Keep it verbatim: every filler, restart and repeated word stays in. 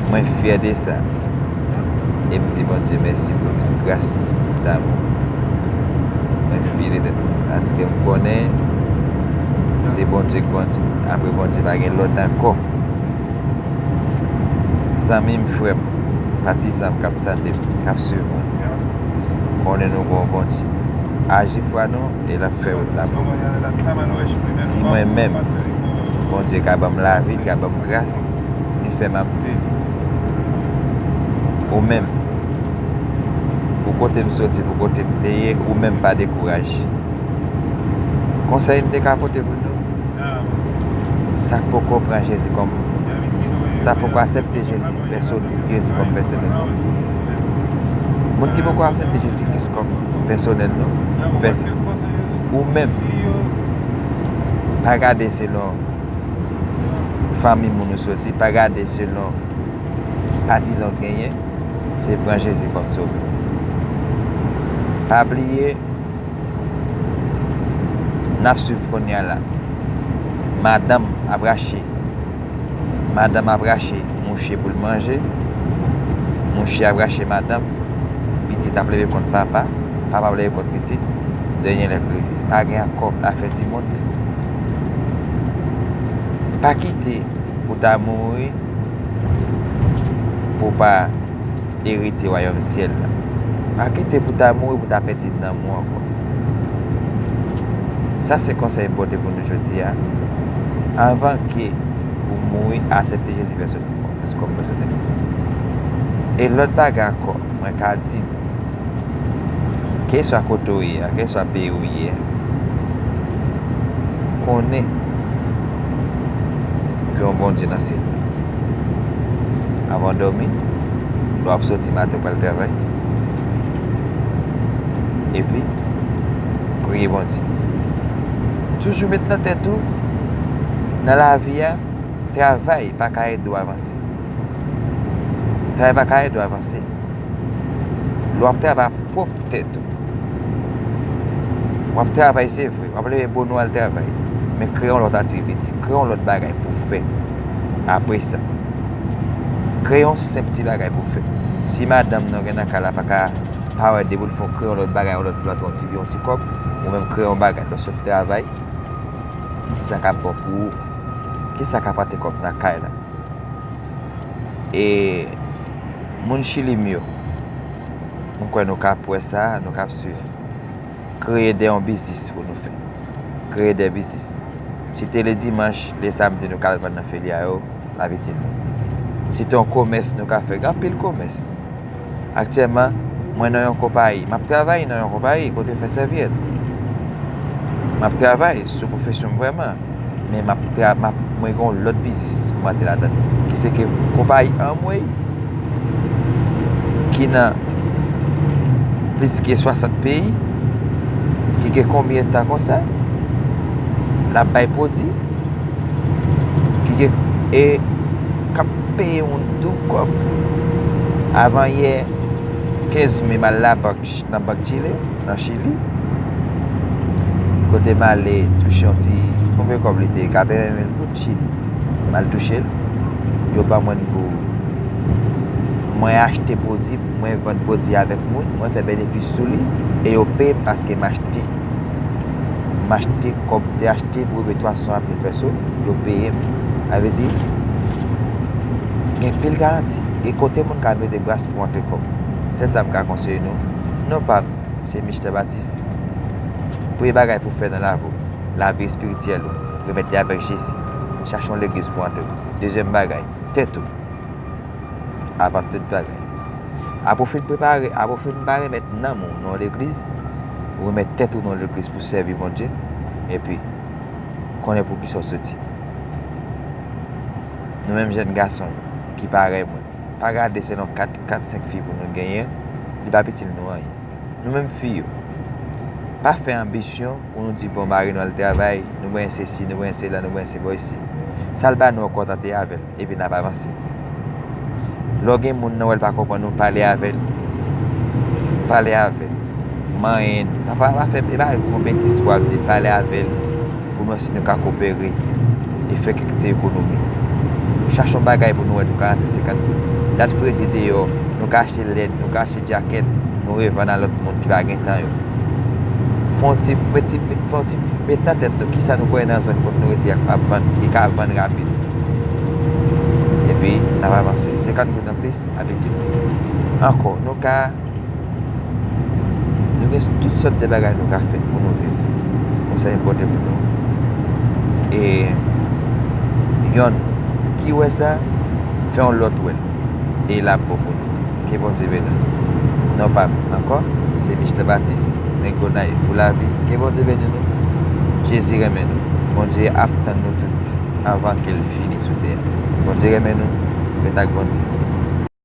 Mwen fyè de sa. E m di Bondye mèsi pou tout gras, pou tout amou. Mwen fyè de tèt mwen, paske m konnen se Bondye k Bondye. Apre Bondye, pa gen lòt ankò. Zanmi m, frè m, patizan m k ap tande m, k ap swiv mwen, konnen nou gen yon Bondye. Aji fwa nou, e l ap fè wout la pou nou. Si mwen menm, Bondye ka ban m lavi, l ka ban m gras, li fè m ap viv. Ou menm, pou kote m soti, pou kote m te ye, ou menm pa dekouraje. Konsèy m te ka pote pou nou, sa k poko pran Jezi kòm, sa k poko aksepte Jezi pèsonèl, Jezi kòm pèsonèl. Moun ki poko aksepte Jezi Kris kòm pèsonèl nou, fè sa. Ou menm, pa gade selon fanmi moun ou soti, pa gade selon patizan w genyen, se pran Jezi kòm sovè. Pa bliye, n ap swiv kounye a la. Madanm ap rache, madanm ap rache mouche pou l manje, mouche ap rache madanm, pitit ap leve kont papa, papa ap leve kont pitit, dènye lè k rive. Pa gen ankò, la fin di mond. Pa kite pou ta mouri pou w pa eritye wayòm syèl la. Pa kite pou ta mouri pou ta pèdi nanm ou ankò. Sa se konsèy m pote pou nou jodi a. Anvan ke ou mouri, aksepte Jezi pèsonèl kòm pèsonèl. E lòt bagay ankò, mwen ka di nou, kèlkeswa kote w ye a, kèlkeswa peyi w ye a, konnen gen yon Bondye nan syèl la. Anvan w dòmi, lè w ap soti maten, w pral travay. Epi, priye Bondye. Toujou met nan tèt ou, nan lavi a, travay pa ka ede w avanse. Travay pa ka ede w avanse. Lè w ap travay ak pwòp tèt ou, w ap travay, se vre, w ap leve bonè al travay, men kreye yon lòt aktivite, kreye yon lòt bagay pou w fè apre sa. Kreye yon senp ti bagay pou w fè. Si madanm nan gen nan kay la pa ka, pa wè de pou l fè, kreye yon lòt bagay, yon lòt plat, yon ti, yon ti kòb, ou menm kreye yon bagay, lòske w travay, kisa k ap bon pou ou? Kisa k ap rantre kòb nan kay la? E moun Chili m yo, mwen kwè nou k ap wè sa, nou k ap swiv. Kreye de yon biznis pou nou fè. Kreye de biznis. Si te le dimanch, le samdi, nou ka al vann nan feli a yo, l ap itil nou. Si te yon komès nou ka fè, gen anpil komès. Aktyèlman, mwen nan yon konpayi. M ap travay nan yon konpayi kote yo fè sèvyèt. M ap travay sou pwofesyon m vrèman. Men m ap tra-, m ap, mwen gen yon lòt biznis pou m antre ladan l, ki se ke konpayi Amway, ki nan plis ke swasant peyi, ki gen konbyen tan konsa, l ap bay pwodui, ki gen, e k ap peye yon doub kòb. Avan yè, kenz me, m al labank, nan bank Chile, nan Chili, kote m ale touche yon ti, konbyen kòb li te, katreven mil goud Chili. M al touche l, yo ban mwen l pou mwen achte pwodui, mwen vann pwodui avèk moun, mwen fè benefis sou li, e yo peye m paske m achte. M achte, kòb te achte pou rive twa san swasant mil peso, yo peye m. Sa vle di, gen pil garanti. E kote moun ka mete bras pou antre kòb? Sèl sa m ka konseye nou, non pa m, se Mister Baptiste. Premye bagay pou w fè nan lavi w, lavi espirityèl ou, remèt li avèk Jezi. Chache yon legliz pou antre. Dezyèm bagay, tèt ou. Avan tout bagay. Apre w fin prepare, apre w fin pa remèt nanm ou nan yon legliz, ou remèt tèt ou nan yon legliz pou sèvi Bondye, epi konnen pou kisa w soti. Nou menm jèn gason ki parèy mwen, pa gade selon kat, kat, senk fi pou nou genyen, li p ap itil nou anyen. Nou menm fi yo, pa fè anbisyon pou nou di, bon, mari nou al travay, nou benyen sesi, nou benyen sela, nou benyen se bò isi. Sa l ba nou, kontante avè l, epi n ap avanse. Lè w gen moun nan, wè l pa konprann ou, pale avè l. Pale avè l. Manyen l. Pa, pa, pa fè, e pa yon betiz pou ap di, pale avè l. Pou nou wè si nou ka kopere e fè kèk ti ekonomi. Chache yon bagay pou nou wè nou ka rantre senkant goud. Dat fredi deyò, nou ka achte lèd, nou ka achte djakèt, nou revann a lòt moun ki pa gen tan yo. Fè yon ti, fè ti, fè yon ti met nan tèt nou kisa nou kwè nan zòn kote nou rete a k ap vann, ki ka vann rapid. Epi, n ap avanse. Senkant goud anplis, abitid. Ankò, nou ka Nou gen tout sòt de bagay nou ka fè pou nou viv. Konsèy m pote pou nou. E yonn ki wè sa, fè yon lòt wè l. E l ap bon pou nou. Ke Bondye beni nou. Non pa m ankò, se Michel Baptiste, nèg Gonayiv pou lavi. Ke Bondye beni nou. Jezi renmen nou. Bondye ap tann nou tout anvan ke l fini sou tè a. Bondye renmen nou. Ret ak Bondye.